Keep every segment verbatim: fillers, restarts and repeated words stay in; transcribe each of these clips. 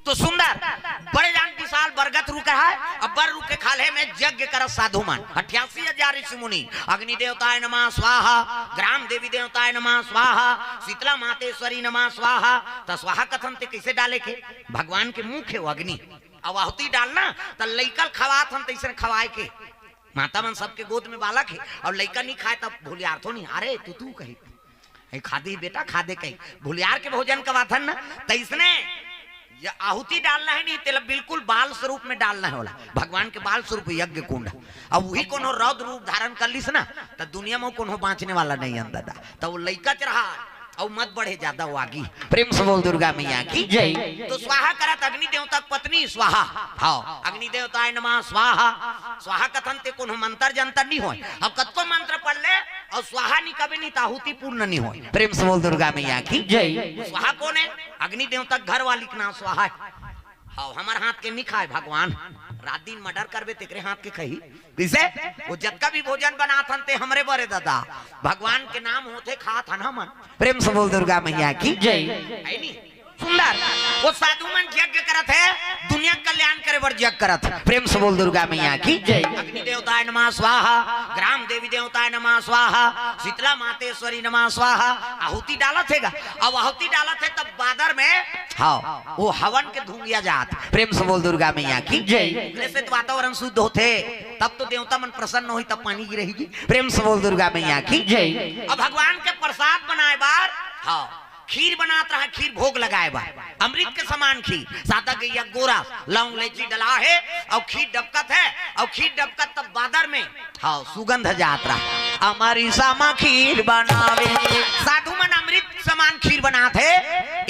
तो सुंदर, बड़े जान विशाल बरगद रुख है, अब बर रुख के खाल्हे में यज्ञ करत साधु मन, अट्ठासी हजार ऋषि मुनि, अग्नि देवताय नमः स्वाहा, ग्राम देवी देवताय नमः स्वाहा, शीतला मातेश्वरी नमः स्वाहा। त स्वाहा कथन ते कैसे डाले के? भगवान के मुख है वो अग्नि, अब आहुति डालना, त लइका ल खवात हन तैसन खवाए के, माता मन सबके गोद में बालक है, और लइका नहीं खाए तब भूलियार थो नहीं, अरे तू तू कही, "ए, खा दे बेटा, खा दे," कही, भूलियार के भोजन कवाथन ना, तैसने ये आहुति डालना है नहीं, तेला बिल्कुल बाल स्वरूप में डालना है वाला, भगवान के बाल स्वरूप यज्ञ कुंड। अब वही कोनो रौद्र रूप धारण कर लिस ना, तो दुनिया में कोनो बांचने वाला नहीं है दादा, तो वो लइका च रहा, और मत बढ़े ज्यादा वो आगी। प्रेम से बोल दुर्गा मैया की जय। तो स्वाहा करत अग्नि देवता के पत्नी स्वाहा, हाँ, अग्नि देवताय नमः स्वाहा, स्वाहा कथन ते कोनो मंत्र जंतर नहीं होय, अब कतको मंत्र पढ़ ले, और स्वाहा नहीं कबे नहीं, त आहुति पूर्ण नहीं होय। प्रेम से बोल दुर्गा मैया की जय। स्वाहा कौन है? अग्नि देवता के घर वाली के नाम स्वाहा है। हाँ, हमर हाथ के नहीं खाए भगवान, रात दिन मर्डर करबे तेकरे हाथ के खही। किसे? वो जतका भी भोजन बनात हन ते हमरे बरे दादा, भगवान के नाम होथे खात हन हमन। प्रेम से बोल दुर्गा मैया की जय। है नी? सुंदर, वो साधु मन यज्ञ करत है, दुनिया के कल्याण करे बर यज्ञ करत है। प्रेम से बोल दुर्गा मैया की जय। अग्नि देवताय नमः स्वाहा, ग्राम देवी देवताय नमः स्वाहा, शीतला मातेश्वरी नमः स्वाहा। आहुति डालत है गा, अब आहुति डालत है तब बादर में, हाँ, वो हवन के धुंगिया जात। प्रेम से बोल दुर्गा मैया की जय। ओकरे से तो वातावरण शुद्ध होथे, तब तो देवता मन प्रसन्न होही, तब पानी गिरही जी। प्रेम से बोल दुर्गा मैया की जय। अब भगवान के प्रसाद बनाए बार, हाँ, खीर बनात रहा, खीर भोग लगाए बा, अमृत के समान खीर, सादा गैया गोरा, लौंग इलायची डला है, और खीर डबकत है, और खीर डबकत तब बादर में, हाँ, सुगंध जात रहा, अमर ईसा मा खीर बनावे। साधु मन अमृत समान खीर बनात है,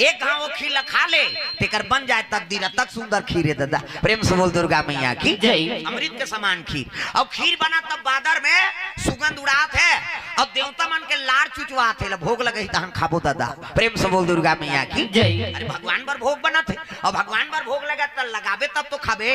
एक घाव वो खीर ला खा ले, तेकर बन जाए तकदीर, तक सुंदर खीर है दादा। प्रेम से बोल दुर्गा मैया की जय। अमृत के समान खीर, और खीर बना तब बादर में सुगंध उड़ात है, और देवता मन के लार चुचवात है, ला भोग लगही तहन खाबो दादा। प्रेम से बोल दुर्गा मैया की जय। अरे भगवान बर भोग बनत है, और भगवान बर भोग लगा त लगाबे तब तो खाबे।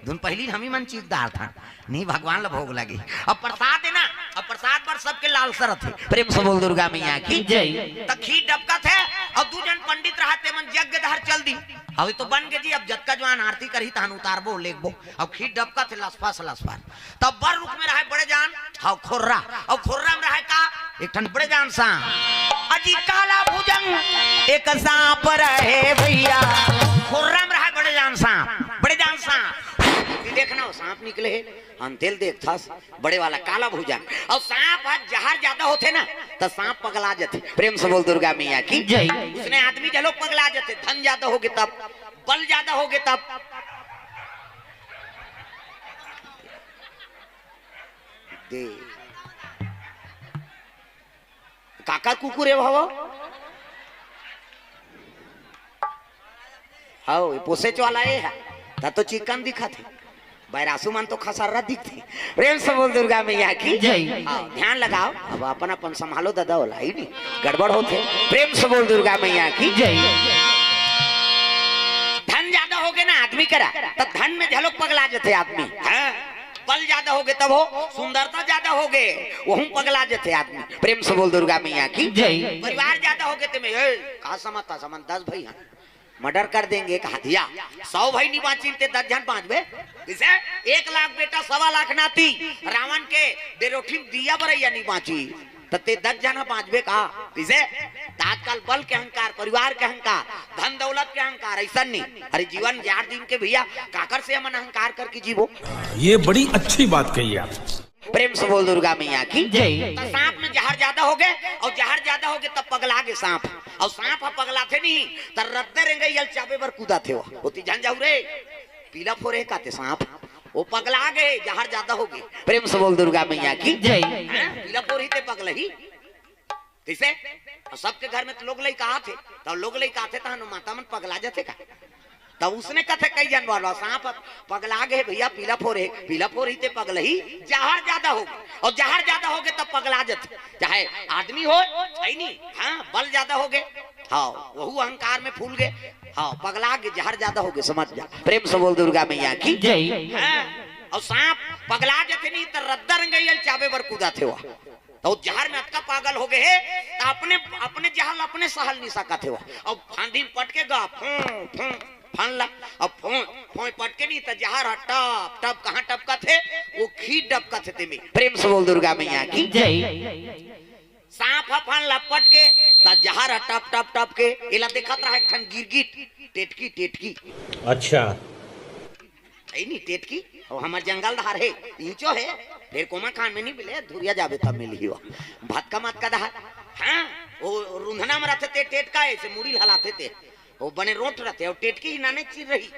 धुन पहली हम ही मन चीख डारथन, नहीं भगवान ला भोग लगे। अब प्रसाद है ना, अब प्रसाद बर सबके लालसा रथे। प्रेम से बोल दुर्गा मैया की जय। त खीर डबकत है, और दू जन पंडित रहते मन यज्ञ धार चल दी। अभी तो बन के जी, अब जतका जवान आरती करही तहन उतारबो लेगबो। अब खीर डबकत है लसफस लसफस। तब बर रुख में रहे बड़े जान, हाँ, खोर्रा। और खोर्रा में रहे का? एक ठन बड़े जान सांप। अजी काला भुजंग एक सांप रहे भैया। खोर्रा में रहे बड़े जान सांप, बड़े जान सांप। ये देखना, वो सांप निकले है, अंतेल देखथस, बड़े वाला काला भुजंग। और सांप ह जहर ज्यादा होथे ना, त सांप पगला जथे। प्रेम से बोल दुर्गा मैया की जय। उसने आदमी जलो पगला जथे, धन ज्यादा होगे तब, बल ज्यादा होगे तब। दे। काकर कुकुर हे भाव? हव, ये पोसेच वाला ये हे। त तो चिकन दिखत हे। बैरासू मन तो खसर्रा दिखथे। प्रेम से बोल दुर्गा मैया की जय। हाँ, ध्यान लगाव, अब अपन अपन संभालो दादा, ओला ही नहीं, गड़बड़ होथे। प्रेम से बोल दुर्गा मैया की जय। धन ज्यादा होगे ना आदमी करा, त धन में घलो पगला जथे आदमी। हाँ, बल ज्यादा होगे तब हो, सुंदरता ज्यादा होगे, वहू पगला जथे आदमी। प्रेम से बोल दुर्गा मैया की जय। परिवार ज्यादा होगे ते में, ए, का समझता समझ, दस भाई हैं, मर्डर कर देंगे, एक हथिया, सौ भाई नहीं बाँचिन ते दस झन बाँचबे। इसे एक लाख बेटा, सवा लाख नाती, रावण के बेरोठी में दिया बरैया नहीं बाँची, त ते दस झन बाँचबे का? इसे त आजकल बल के अहंकार, परिवार के अहंकार, धन दौलत के अहंकार, ऐसा नहीं। अरे जीवन चार दिन के भैया, काकर से हमन अहंकार करके जीबो? ये बड़ी अच्छी बात कही आप। प्रेम से बोल दुर्गा मैया की जय। त सांप में जहर ज्यादा होगे, और जहर ज्यादा होगे तब पगला गे सांप, और सांप ह पगलाथे नहीं, त रद्दा रेंगई ल चाबे बर कूदाथे वो। ओती झन जाहू रे, पीला फोरे काथे सांप, वो पगला गे, जहर ज्यादा होगे। प्रेम से बोल दुर्गा मैया की जय। हैं? पीला फोरही ते पगलही। कैसे? और सबके घर में तो लोग लइका आथे, त लोग लइका आथे, तहन माता मन पगला जथे का? तब उसने कथे कई झन वाला, सांप पगला गे भैया, पीला फोरे, पीला फोरही ते पगलही, जहर ज्यादा होगे, और जहर ज्यादा होगे तब पगला जथे। चाहे आदमी हो, है नहीं, हाँ, बल ज्यादा होगे, हाँ, वहू अहंकार में फूल गे, हाँ, पगला गे, जहर ज्यादा होगे, समझ जा। प्रेम से बोल दुर्गा मैया की जय। हाँ, और सांप पगला जथे नहीं, त रद्दा रेंगई ल चाबे बर कूदाथे वो। त वो जहर में अतका पागल होगे हे, त अपने, अपने जहर ल अपने सहल नहीं सकत हे वो। अब फांदी में पटके गा, फूं, फूं, फन ला, अब फोंय फोंय पटके नहीं त जहर ह टप टप कहाँ टपकत हे? वो खीर टपकत हे तेमे। प्रेम से बोल दुर्गा मैया की। जय। सांप ह फन ला पटके त जहर ह टप टप टप के एला देखत रहा एक ठन गिरगिट, टेटकी टेटकी। अच्छा। है नी टेटकी? और हमर जंगल धार हे, ईंचो हे, फिर कोमा खान में नहीं मिले, धुरिया जाबे तब मिलही वो। भतका मत का धार। हाँ, वो रुंधना में रहते ते टेटका ऐसे मुड़ी हलाते ते। वो बने रोट रहते, और टेटकी ही नाने चीर रही।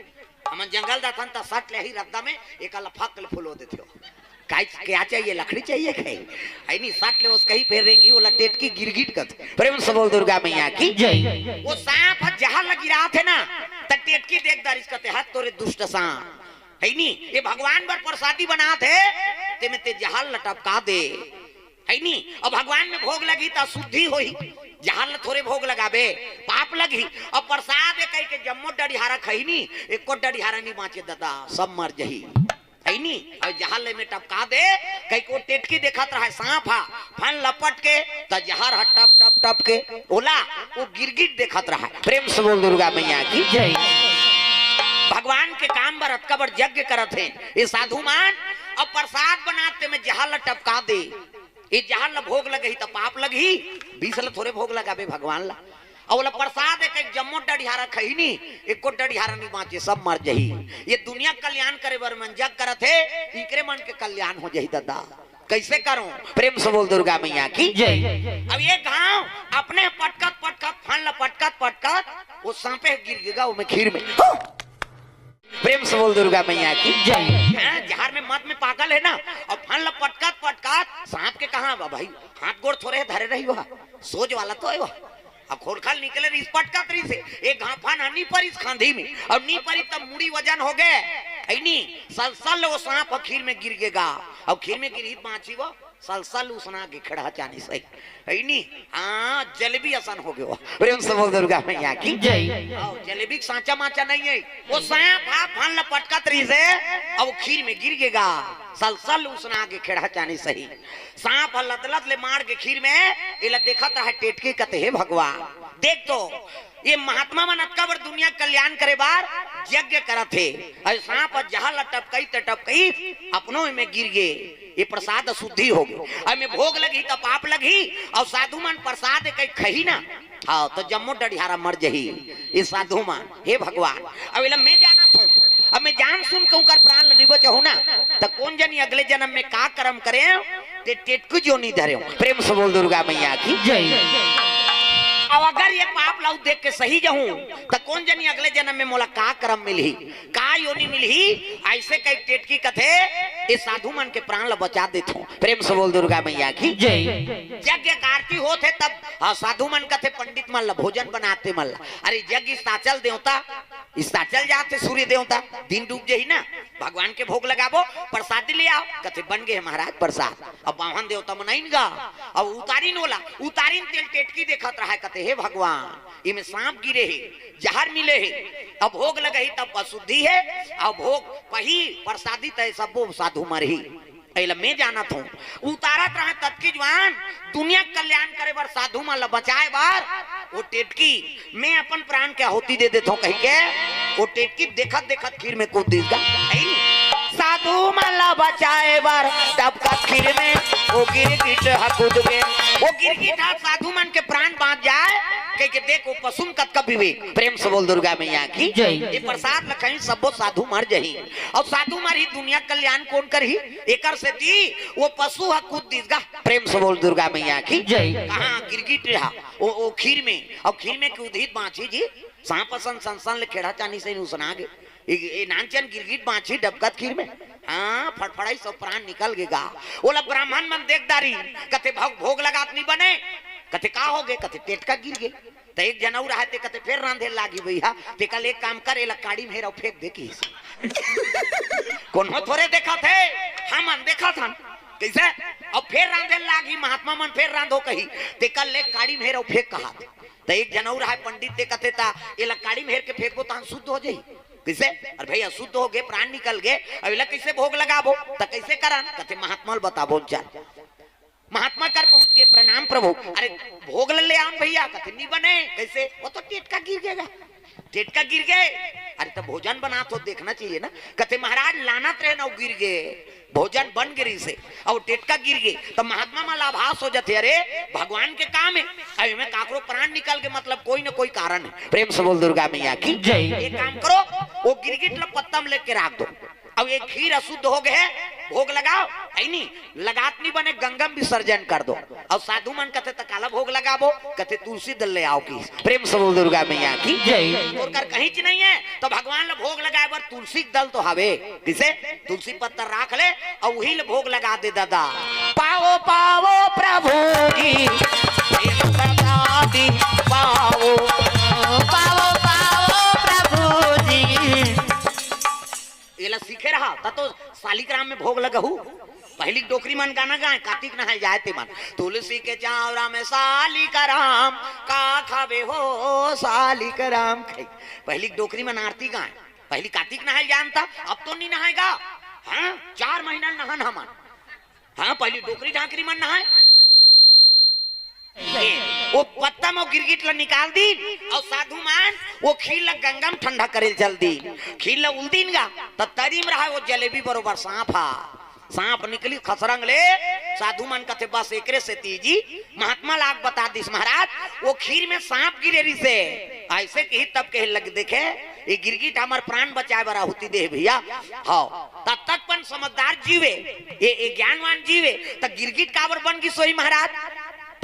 हमन जंगल जाथन त सट ले ही रद्दा में, एक अलफक ले फुलो देथे हो। काई क्या चाहिए? लकड़ी चाहिए कहीं? है नी सट ले उसका ही फेर रेंगी, वो लटेट की गिरगिट कथे। प्रेम से बोल दुर्गा मैया की। जय। वो सांप ह जहर लगी रहा थे ना, त टेटकी देख दारिस कथे, "हाथ तोरे दुष्ट सांप।" है नी, ये भगवान बर प्रसादी बना थे, ते में ते जहर लटपका दे। है नी, अब भगवान में भोग लगी त शुद्धि होही। जहर ल थोरे भोग लगाबे, पाप लगही। अब प्रसाद ए कहि के जम्मो डढ़ियारा खही नी, एको डढ़ियारा नी बाँचे ददा, सब मर जही। है नी, अब जहर ले में टपका दे, कहि को टेटकी देखत रहा सांप हा, फन लपट के, त जहर ह टप टप टप के, ओला, वो गिरगिट देखत रहा। प्रेम से बोल दुर्गा मैया की। जय। भगवान के काम बर अतका बड़ यज्ञ करत हे, ये साधु मान, अब प्रसाद बनाते में जहर ल टपका दे। ये जहर ल भोग लगही त पाप लगही, बीस ल थोरे भोग लगाबे भगवान ला। अउ ओला प्रसाद एक, एक जम्मो डढ़ियारा खही नी, एको डढ़ियारा नी बाँचे, सब मर जही। ये दुनिया कल्याण करे बर मन जग करत हे, इकरे मन के कल्याण हो जही ददा। कैसे करो? प्रेम से बोल दुर्गा मैया की। जय। अब ये घाव अपने पटकत पटकत, फन ल पटकत पटकत, वो सांपे गिर गेगा, वो में खीर में। प्रेम से बोल दुर्गा मैया की। जय। हाँ, जहर में मद में पागल है ना, अब फन ल पटकत पटकत सांप के कहाँ बा भाई, हाथ गोड़ थोरे धरे रही हुआ, सोच वाला तो है वो। अब खोरखल निकले रहीस, पटकत रहीस, एक घाव फन ह नी परिस खांधी में, अब नी परिस तब मुड़ी वजन हो गए, है नी, सलसल वो सांप ह खीर में गिर गेगा, अब खीर में गिरही बाँची वो, सलसल उसना के खेड़ा चानी सही। है नी? हाँ, जलेबी असन हो गयो। प्रेम से बोल दुर्गा मैया की। जय। आओ, जलेबी के सांचा माचा नहीं है। वो सांप हा फन ल पटकत रहीस हे, अब वो खीर में गिर गेगा। सलसल उसना के खेड़ा चानी सही। सांप ह लदलद ले मार के खीर में, एला देखत रहा टेटकी कथे, "हे भगवान, देख तो, ये महात्मा मन अतका बड़ दुनिया कल्याण करे बर यज्ञ करत हे, अउ सांप ह जहर ल टपकई त टपकई, अपनो एमे गिर गे।" ये प्रसाद अशुद्धि हो गई। अब में भोग लगही त पाप लगही, अउ साधु मन प्रसाद कहीं खही ना, हाँ, तो जम्मो डढ़ियारा मर जही। ये साधु मन, हे भगवान, अब एला मैं जानत हूँ, अब मैं जान सुन के ओकर प्राण ल नहीं बचाहूँ ना, त कौन जनी अगले जन्म में का कर्म करे, ते टेटकू जो नहीं धरे। प्रेम से बोल दुर्गा मैया की। जय। अब अगर ये पाप लाऊ देख के सही जाहूँ, त कौन जनी अगले जन्म में मोला का कर्म मिलही। का योनि मिलही, ऐसे कई टेटकी कथे, ए साधु मन के प्राण ल बचा देथों। प्रेम से बोल दुर्गा मैया की। जय। यज्ञ आरती होत हे तब, हाँ, साधु मन कथे पंडित मन ल भोजन बनाते मन ल। अरे यज्ञ अस्ताचल देवता, अस्ताचल जाथे सूर्य देवता, दिन डूब जही ना, भगवान के भोग लगाबो, प्रसादी ले आओ, कथे बन गे हे महाराज प्रसाद। अब बामन देवता मन आइन गा, अब उतारिन ओला, उतारिन तेला टेटकी देखत रहा, कथे हे भगवान, इमे सांप गिरे हे, जहर मिले हे, अब भोग लगही तब अशुद्धि हे, अब भोग पही प्रसादी तय सबो साधु मरही। एला मैं जानत हूँ, उतारत रहे ततकी जुआन, दुनिया के कल्याण करे बर साधु मन ला बचाए बर, वो टेटकी, मैं अपन प्राण के आहुति दे देथों कही के, वो टेटकी देखत देखत खीर में कूद दिस गा। है नी? साधु मन ला बचाए बर टपकत खीर में, वो गिरगिट ह कूद गे। वो गिरगिट ह साधु मन के प्राण बाँच जाए, कह के देख वो पशु में कतका विवेक। प्रेम से बोल दुर्गा मैया की। जय। ये प्रसाद ल खही सबो साधु मर जही, अउ साधु मरही दुनिया कल्याण कौन करही? एकर सेती वो पशु ह कूद दिस गा। प्रेम से बोल दुर्गा मैया की। जय। कहाँ गिरगिट रहा? वो, वो खीर में, अउ खीर में कूदही त बाँची जी, सांप असन सनसन ले खेड़ा चानी सही उसना गे। ए, ए नानचन गिरगिट बाँची डबकत खीर में। हाँ, फड़फड़ाई सब प्राण निकल गे गा। ओला ब्राह्मण मन देख डारिन, कथे भोग, भोग लगात नहीं बने। कथे का हो गे? कथे टेटका गिर गे। त एक जन अउ रहा ते कथे फेर रांधे लागी भैया, ते कल एक काम कर, एला काड़ी में हेर अउ फेंक दे किहिस। कोनो थोरे देखत हे, हमन देखत हन। कैसे? अब फेर रांधे लागी, महात्मा मन फेर रांधो कही, ते कल एक काड़ी में हेर अउ फेंक कहा। त एक जन अउ रहा पंडित, ते कथे ता एला काड़ी में हेर के फेंकबो तहन शुद्ध हो जाही। कैसे? अरे भैया शुद्ध हो गे, प्राण निकल गे, अब एला कैसे भोग लगाबो? त कैसे करन? कथे महात्मा ल बताबो चल। महात्मा कर पहुंच गे, प्रणाम प्रभु। अरे भोग ल ले आन भैया, कथे नी बने। कैसे? वो तो टेटका गिर गे गा, टेटका गिर गे। अरे, त भोजन बनात हो, देखना चाहिए ना। कथे, महाराज, लानत रहे ना, वो गिर गे, भोजन बन गे रहिसे, अउ टेटका गिर गे, त महात्मा मन ला आभास हो जाथे, अरे, भगवान के काम हे। अब एमे काकरो प्राण निकल गे, मतलब कोई न कोई कारण हे। प्रेम से बोल दुर्गा मैया की जय। एक काम करो, वो गिरगिट ला पत्ता में लेके राख दो, अउ एक खीर अशुद्ध हो गए हे, भोग लगाओ, है नी, लगात नहीं बने, गंगा में विसर्जन कर दो। अउ साधु मन कथे, "त काला भोग लगाबो?" कथे, "तुलसी दल ले आओ।" कि प्रेम से बोल दुर्गा मैया की जय। तोर कर कहीं च नहीं है, त भगवान ला भोग लगाए बर तुलसी दल तो हवे। किसे? तुलसी पत्ता राख ले अउ वही ले भोग लगा दे दादा। पाओ, पाओ प्रभु जी, प्रसादी पाओ, पाओ, पाओ प्रभु जी। एला सीखे रहा, त तो सालिग्राम में भोग लगहू। पहिली डोकरी मन गाना गाए, "कातिक नहाए जाए ते मन, तुलसी के चावरा में सालिग्राम, का खाबे हो सालिग्राम खाई।" पहिली डोकरी मन आरती गाए, पहिली कातिक नहाए जानता, अब तो नहीं नहाएगा। हाँ, चार महीना नहान हमन। हाँ, पहिली डोकरी ढाकरी मन नहाए। ए, वो पत्ता म गिरगिट ला निकाल दीन, अउ साधु मन वो खीर ला गंगा म ठंडा करे चल दीन। खीर ला उल दीन गा, त तरी म रहा वो जलेबी बरोबर सांप हा। सांप निकली खसरंग ले, साधु मन कथे, "बस एकरे सेती जी महात्मा लाग बता दिस महाराज, वो खीर में सांप गिरे रिसे।" ऐसे कही तब कहे लग, "देखे, ये गिरगिट हमर प्राण बचाए बर आहुति दे भैया।" हाँ, तब तक पन समझदार जीवे, ये, ये ज्ञानवान जीवे, त गिरगिट काबर बन गिस होही महाराज?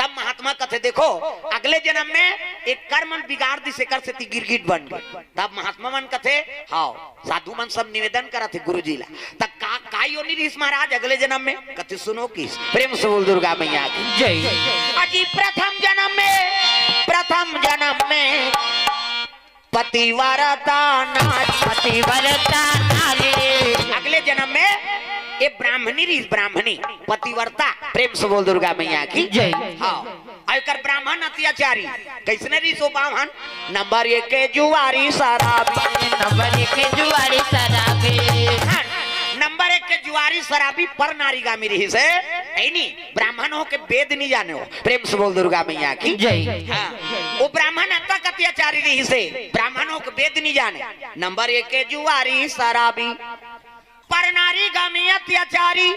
तब महात्मा कथे, "देखो, अगले जन्म में एक कर्म मन बिगाड़ दिस, एकर सेती गिरगिट बन गे।" तब महात्मा मन कथे, "हाँ।" साधु मन सब निवेदन करत हे गुरुजी ला, "त का, का योनि रिहिस महाराज अगले जन्म में?" कथे, "सुनो किस।" प्रेम से बोल दुर्गा मैया की जय। अजी प्रथम जन्म में, प्रथम जन्म में पतिव्रता नारी। पतिव्रता नारी। अगले जन्म में ये ब्राह्मणी रिहिस, ब्राह्मणी, पतिव्रता। प्रेम से बोल दुर्गा मैया की जय। हाँ, अउ एकर ब्राह्मण अत्याचारी। कइसने रिहिस वो ब्राह्मण? नंबर एक के जुआरी शराबी। नंबर एक के जुआरी शराबी। हाँ, नंबर एक के जुआरी शराबी, पर नारीगामी रिहिसे, है नी? ब्राह्मण हो के वेद नहीं जाने हो। प्रेम से बोल दुर्गा मैया की जय। हाँ, वो ब्राह्मण अतक अत्याचारी रिहिसे, ब्राह्मण हो के वेद नहीं जाने। नंबर एक के जुआरी शराबी, पर नारीगामी अत्याचारी।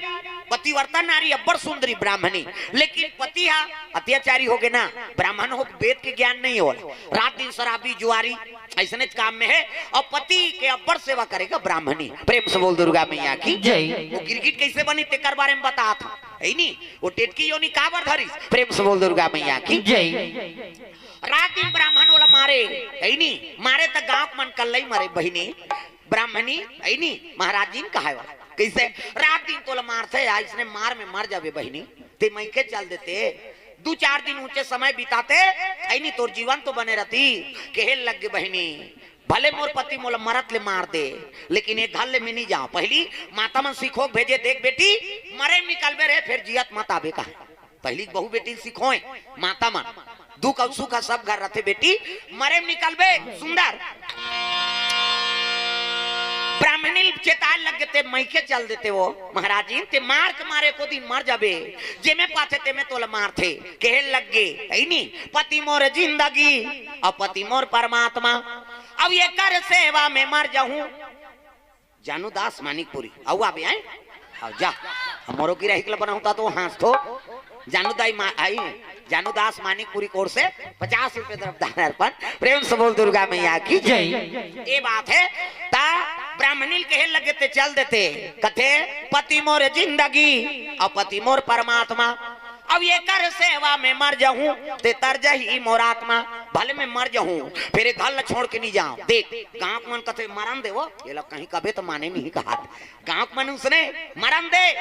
पतिव्रता नारी अब्बड़ सुंदरी ब्राह्मणी, लेकिन पति हा अत्याचारी हो गे ना, ब्राह्मण हो के वेद के ज्ञान नहीं होला, रात दिन शराबी जुआरी, अइसने काम में हे, अउ पति के अब्बड़ सेवा करेगा ब्राह्मणी। प्रेम से बोल दुर्गा मैया की जय। वो गिरगिट कइसे बनी तेकर बारे में बतात हूँ, है नी? वो टेटकी योनि काबर धरिस? प्रेम से बोल दुर्गा मैया की जय। रात दिन ब्राह्मण ओला मारे, है नी? मारे त गांव के मन कल्लई मरे बहिनी, ब्राह्मणी, है नी? महाराज जी ने कहाय वाला। कइसे? रात दिन तोला मारथे, अइसने मार में मर जाबे बहिनी, ते मइके चल देते। दू चार दिन ऊंचे समय बिताते, है नी? तोर जीवन तो बने रहती। कहे लग गे बहिनी, भले मोर पति मोला मरत ले मार दे, लेकिन ये घर ले मैं नहीं जाऊं। पहिली माता मन सिखो भेजे, "देख बेटी, मरे में निकलबे रे, फिर जियत मत आबे," कहा। पहिली बहू बेटी सिखोए माता मन, "दुख अउ सुख ह सब घर रथे बेटी, मरे में निकलबे सुंदर।" ब्राह्मणी चेताए लग गे, "ते मइके चल देते वो महाराज जी, ते मार के मारे को दिन मर जाबे, जेमे पाथे तेमे तोला मारथे।" कहे लग गे, है नी? "पति मोर जिंदगी अउ पति मोर परमात्मा, अब एकर सेवा में मर जाहूं।" जानू दास मानिकपुरी, अउ आबे आए? अउ जा, हमरो गिराही के बनाऊं ता तो हाँस थो। जानू दाई मा-, आई, जानू दास मानिकपुरी कोर से पचास रुपए तरफ दान अर्पण। प्रेम से बोल दुर्गा मैया की जय। ये बात हे, ता ब्राह्मणी ल कहे लगे ते चल देते, कथे, "पति मोर जिंदगी अउ पति मोर परमात्मा, अब एकर सेवा में मर जाहूं, ते तर जाही मोर आत्मा, भले मैं मर जाहूं, फिर ये घर ल छोड़ के नहीं जाऊं।" देख, गांव के मन कथे, "मरन दे वो, ये लोग कहीं कबे तो माने नहीं कहा।" गांव के मन उसने, "मरन दे।"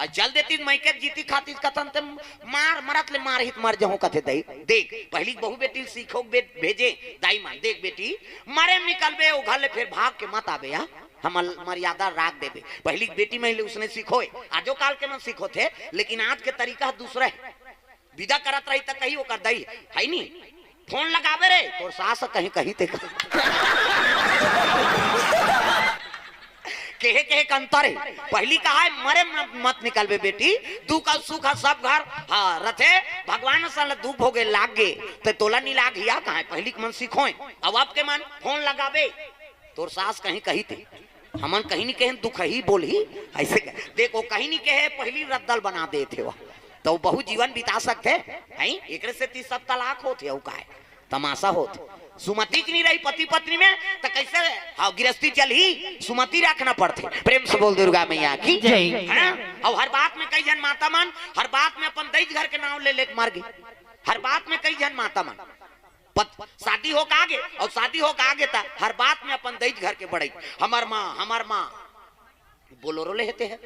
अउ चल देती मइके जीती खाती कथन ते मार, मरत ले मार ही त मर जाहूं कथे दई। देख, पहिली बहू बेटी सीखो बे-, भेजे, दाई मन, "देख बेटी, मरे में निकलबे, वो घर ले फिर भाग के मत आबे, हाँ?" हमर मर्यादा राख देबे। पहिली बेटी महिला उसने सिखोए, आजो काल के मन सिखोथे, लेकिन आज के तरीका ह दूसरा हे। विदा करत रही त कही ओकर दई, "है नी? फोन लगाबे रे, तोर सास ह कहीं कही ते।" कहे, कहे के अंतर हे। पहिली कहा हे, "मरे म-, मत निकलबे बेटी, दुख अउ सुख ह सब घर, हाँ, रथे, भगवान सन ल दुख भोगे लाग गे, ते तोला नी लाग हिया कहा हे?" पहिली के मन सिखोए, अब, अब के मन फोन लगाबे, तोर सास कहीं कही थे, हमन कहीं नहीं कहे, दुख ही बोलही। ऐसे कह, देख, वो कहीं नहीं कहे, पहली रद्दल बना देथे वो, तो बहुत जीवन बिता सकथे। हैं, एकरे सेती सब तलाक होथे, अउ काय तमाशा होथे। सुमति के नहीं रही पति पत्नी में, तो कैसे, हाँ, गिरस्ती चलही? सुमति रखना पड़थे। प्रेम से बोल दुर्गा मैया की। जय। हाँ? और हर बात में कई झन माता मन, हर बात में अपन दई घर के नाम ले लेके मर गई। हर बात में कई झन माता मन पत, शादी हो का आगे, और शादी हो का आगे था, हर बात में अपन दई घर के बड़ई, हमार माँ, हमार माँ, बोलोरो ले हेते है,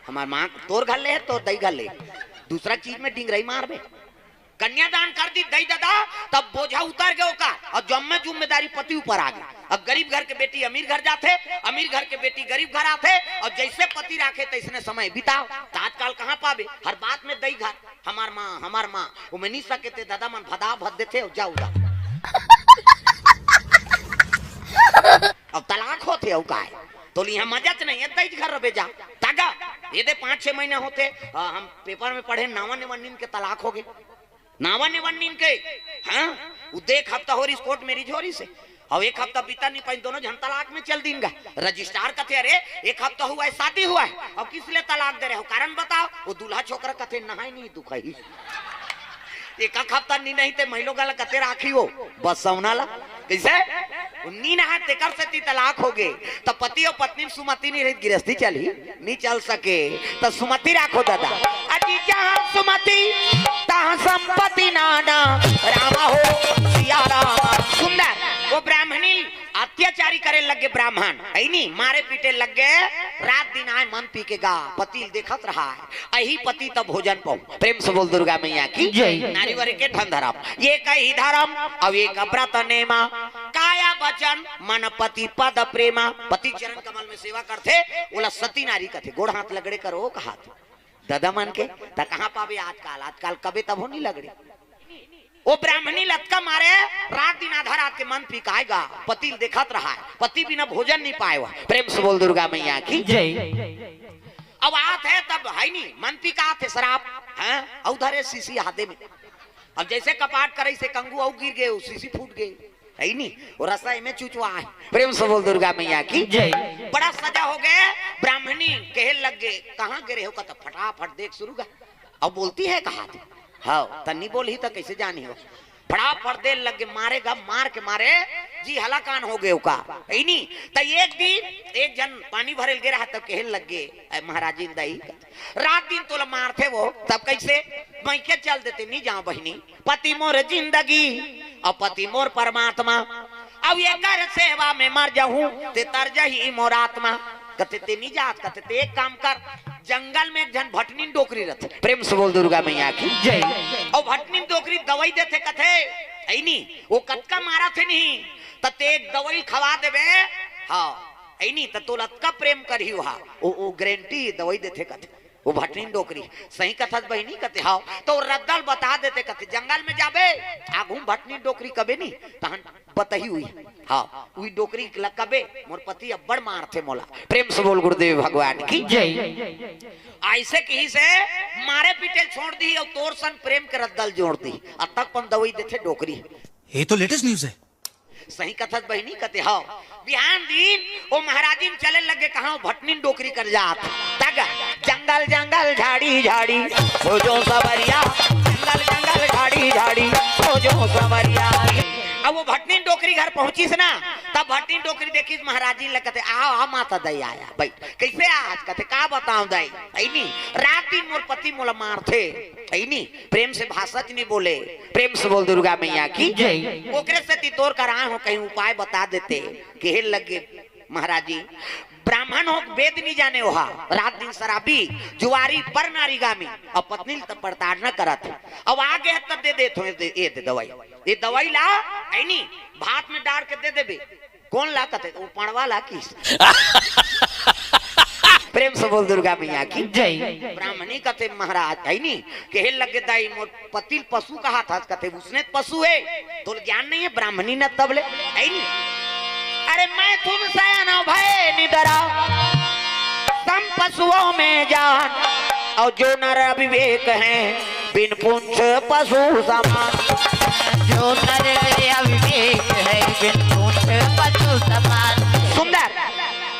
हमार माँ तोर घर ले है, तोर दई घर ले, दूसरा चीज में डिंगरई मारबे। कन्यादान कर दी दई दादा, तब बोझा उतर गए ओकर, और जम्मे जिम्मेदारी पति ऊपर आ गई। अब गरीब घर के बेटी अमीर घर जाथे, अमीर घर के बेटी गरीब घर आथे, और जैसे पति राखे तैसने समय बिताओ। तो आजकल कहाँ पाबे, हर बात में दई घर, हमार माँ, हमार माँ, वो में नहीं सके ते दादा मन भदा भद देथे, और जाओ जाओ। अब तलाक होथे, अउ काय? तो लिहा मजा च नहीं है, दई घर रबे जा। तागा, ये दे पाँच छह महीना होथे, आ, हम पेपर में पढ़े, नावा नेवन्नीन के तलाक हो गए। नावा नेवन्नीन के, हाँ, वो देख हफ्ता हो रही कोर्ट मेरी झोरी से, और एक हफ्ता बीता नहीं पाई, दोनों झन तलाक में चल दीन गा। रजिस्ट्रार कथे, "अरे, एक हफ्ता हुआ है, शादी हुआ है, अब किस लिए तलाक दे रहे हो, कारण बताओ।" वो दूल्हा छोकरा कथे, "नहाई नहीं दुखही।" एक एक हफ्ता नी नहीं ते महिलो गला कते राखी हो, बस सौना ला। कैसे? नी नहा तेकर से ती तलाक हो गए। तो पति और पत्नी में सुमति नहीं रही, गिरस्ती चली? नहीं चल सके। तो सुमति राखो दादा। अजी जहाँ सुमति, तहाँ संपत्ति नाना। रामा हो, सिया रामा। सुंदर, वो ब्राह्मणी अत्याचारी करे लगे ब्राह्मण, है नी, मारे पीटे लगे, रात दिन आए मन पी के गा, पति ल देखत रहा है, अही पति तब भोजन पाऊ। प्रेम से बोल दुर्गा मैया की। जय। नारी वर के धन धरम, ये कही धरम, अब ये का व्रत नेमा, काया वचन मन पति पद प्रेमा। पति चरण कमल में सेवा करथे, ओला सती नारी कथे, गोड़ हाथ लगड़े करो कहाथे। दादा मन के, त कहाँ पाबे आजकल, आजकल कबे तभो नहीं लगड़े। वो ब्राह्मणी लतका मारे, रात दिन आधा रात के मन पिकाएगा, पति ल देखत रहा है, पति बिना भोजन नहीं पाए हुआ। प्रेम से बोल दुर्गा मैया की। जय। अब आत है तब है नहीं, मन पिकात है शराब, हैं? और धरे शीशी हाथे में। अब जैसे कपाट करे से कंगू और गिर गए, वो शीशी फूट गए, है नहीं? वो रसा में चुचवा है। प्रेम से बोल दुर्गा मैया की। जय। बड़ा सजा हो गए, ब्राह्मणी कहे लग गए, "कहाँ गिरे हो?" कहता, "फटाफट देख शुरू गा।" अब बोलती है कहा थे, हाँ, तन्नी बोलही तो कैसे जानी हो? फटाफट दे लग गए, मारेगा, मार के मारे, जी हलाकान हो गए ओका, है नी? त एक दिन एक जन पानी भरे लगे रहा, तब कहे लग गए, "ए महाराजिन दाई, रात दिन तोला मारथे वो, तब कैसे? मैं के चल देते, नहीं जाओ बहिनी, पति मोर जिंदगी और पति मोर परमात्मा, अब एकर सेवा में मर जाहूं, ते तर जही मोर आत्मा।" कथे, "ते नहीं जात।" कथे, "ते एक काम कर, जंगल में एक झन भटनीन डोकरी रहथे।" प्रेम से बोल दुर्गा मैया की। जय। और भटनीन डोकरी दवाई देथे कथे, "ऐनी, वो कतका मारथे नहीं, त ते एक दवाई खवा देबे, हाँ, ऐनी, त तोला अतका प्रेम करही वहा, वो, वो गारंटी दवाई देथे।" कथे, वो भटनीन डोकरी, "सही कथस बहिनी?" कथे, "हाँ।" तो रद्दल बता देथे, कथे, "जंगल में जाबे, आगू भटनीन डोकरी कबे नहीं, तहन बताही हुई, हाँ, उही डोकरी ला कबे, मोर पति अब्बड़ मारथे मोला।" प्रेम से बोल गुरुदेव भगवान की। जय। ऐसे कही से मारे पीटे छोड़ दी और तोर सन प्रेम के रद्दल जोड़ दी, अब तक पन दवाई देथे डोकरी। ये तो लेटेस्ट न्यूज है। सही कथस बहिनी? कथे, "हाँ।" बिहान दिन वो महाराजिन चले लगे, कहाँ? भटनीन डोकरी कर जात। तग जंगल जंगल झाड़ी झाड़ी खोजो सवरिया, जंगल जंगल झाड़ी झाड़ी खोजो सवरिया। अब वो भटनीन डोकरी घर पहुंचिस ना, तब भटनीन डोकरी देखिस महाराजिन ल कथे, "आओ, आ माता दाई आया, बैठ।" "कैसे आज?" कथे, "का बताओ दाई, ऐनी, रात दिन मोर पति मोला मारथे, ऐनी, प्रेम से भाषा च नहीं बोले।" प्रेम से बोल दुर्गा मैया की। जय। ओकरे से ती तोर करा हो, कहीं उपाय बता देते। कहे लगे, "महाराजी, ब्राह्मण हो, वेद नहीं जाने, वहा रात दिन शराबी, जुआरी, पर नारीगामी, अब पत्नी ल त प्रताड़ना करत है। अब आगे है त दे दे, थो, दे, ये दे दवाई, ये दवाई ला, ऐनी, भात में डाल के दे देबे।" "कौन ला?" कथे, "वो पड़वा ला किस।" प्रेम से बोल दुर्गा मैया की। जय। ब्राह्मणी कथे, "महाराज, ऐनी, कहे लगे दाई, मोर पति ल पशु कहाथस?" कथे, "उसने त पशु है, तोला ज्ञान नहीं है ब्राह्मणी न तब ले, ऐनी।" "अरे मैं तुमसे अनभय निदरा, सम पशुओं में जान, और जो नर अविवेक हैं, बिन पूंछ पशु समान।" जो नर अविवेक है, बिन पूंछ पशु समान।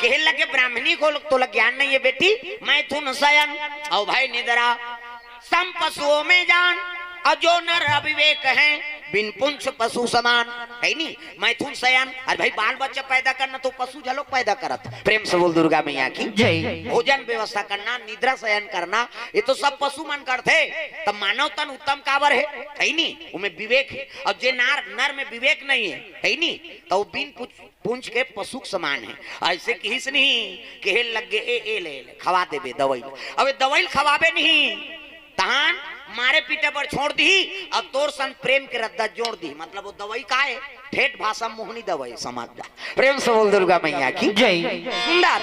कहे लगे ब्राह्मणी को, "तोला ज्ञान नहीं है बेटी, मैथुन शयन और भाई निद्रा, सम पशुओं में जान, और जो नर अविवेक हैं बिन पुंछ पशु समान।" है नी? मैथुन शयन, अरे भाई, बाल बच्चा पैदा करना तो पशु झलोक पैदा करत। प्रेम से बोल दुर्गा मैया की जय। भोजन व्यवस्था करना, निद्रा शयन करना, ये तो सब पशु मन करथे। तब मानव तन उत्तम काबर है? है नी? उमे विवेक है। और जे नार नर में विवेक नहीं है, है नी? तो वो बिन पुंछ के पशु के समान है। ऐसे किहिस नहीं, कहे लग गे, "ए, ए ले, ले, खवा देबे दवाई।" अब ये दवाई खवाबे नहीं, तहान मारे पीटे बर छोड़ दी, अब तोर सन प्रेम के रद्दा जोड़ दी। मतलब वो दवाई का है? ठेठ भाषा मोहनी दवाई, समझ जा। प्रेम से बोल दुर्गा मैया की जय। सुंदर।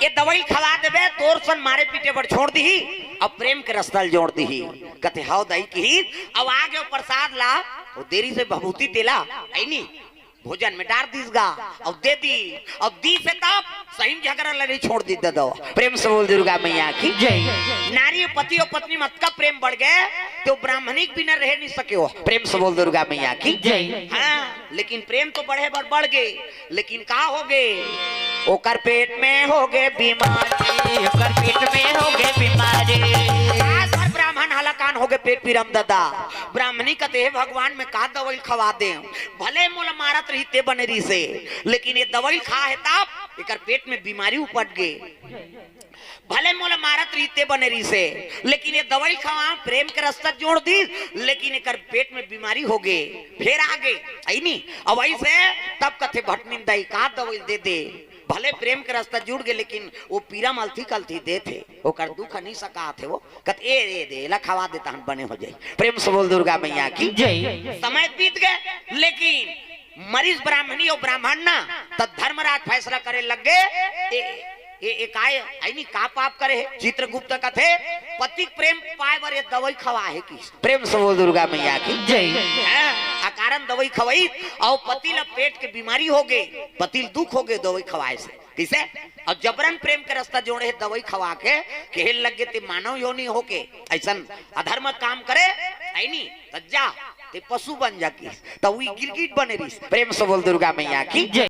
ये दवाई खवा देबे, तोर सन मारे पीटे बर छोड़ दी, अब प्रेम के रस्ता ल जोड़ दी। कथे, "हव दाई," किहिस, अब आ गयो प्रसाद ला, वो देरी से भभूति तेला, है नी? भोजन में डार दीस गा, अब दे दी, अब दीस हे तब सही में झगड़ा लड़ी छोड़ दी दे दो। प्रेम से बोल दुर्गा मैया की जय। नारी पति और पत्नी मत का प्रेम बढ़ गए, तो ब्राह्मणी के बिना रह नहीं सके हो। प्रेम से बोल दुर्गा मैया की जय। हाँ, लेकिन प्रेम तो बढ़े बर बढ़ गए, लेकिन का हो गए? ओकर पेट में हो गए बीमारी, ओकर पेट में हो गए बीमारी। आज हर ब्राह्मण हलाकान हो गए पेट पीरम दादा। ब्राह्मणी कथे, "हे भगवान, मैं का दवाई खवा दे, भले मोला मारत रही ते बने रही से, लेकिन ये दवाई खा है तब एकर पेट में बीमारी उपट गए। भले मोला मारत रही ते बने रही से, लेकिन ये दवाई खवा, प्रेम के रस्ता जोड़ दी, लेकिन एकर पेट में बीमारी हो गए, फिर आ गए।" है नी? अब ऐसे तब कथे भटनिन दाई, "का दवाई दे दे, भले प्रेम के रस्ता जुड़ गए, लेकिन वो पीरा मलथी कलथी दे थे, ओकर दुख नहीं सका थे वो।" कत ए, ए दे, एला खवा दे, तहन बने हो जाई। प्रेम से बोल दुर्गा मैया की जय। समय बीत गए, लेकिन मरीज ब्राह्मणी और ब्राह्मण ना, तब धर्मराज फैसला करे लग गए, ए, ए, ए काय, ऐनी का पाप करे है? चित्रगुप्त कथे, पति के प्रेम पाए बर ये दवाई खवा है कि। प्रेम से बोल दुर्गा मैया की जय। हैं? अकारण दवाई खवाई और पति ला पेट के बीमारी हो गए, पति ला दुख हो गए दवाई खवाए से। किसे? और जबरन प्रेम के रास्ता जोड़े है दवाई खवा के, कहे लग गए, "ते मानव योनि होके ऐसन अधर्म काम करे, है नी? त जा, ते पशु बन जा।" किस त वही गिरगिट बने रहिस। प्रेम से बोल दुर्गा मैया की जय।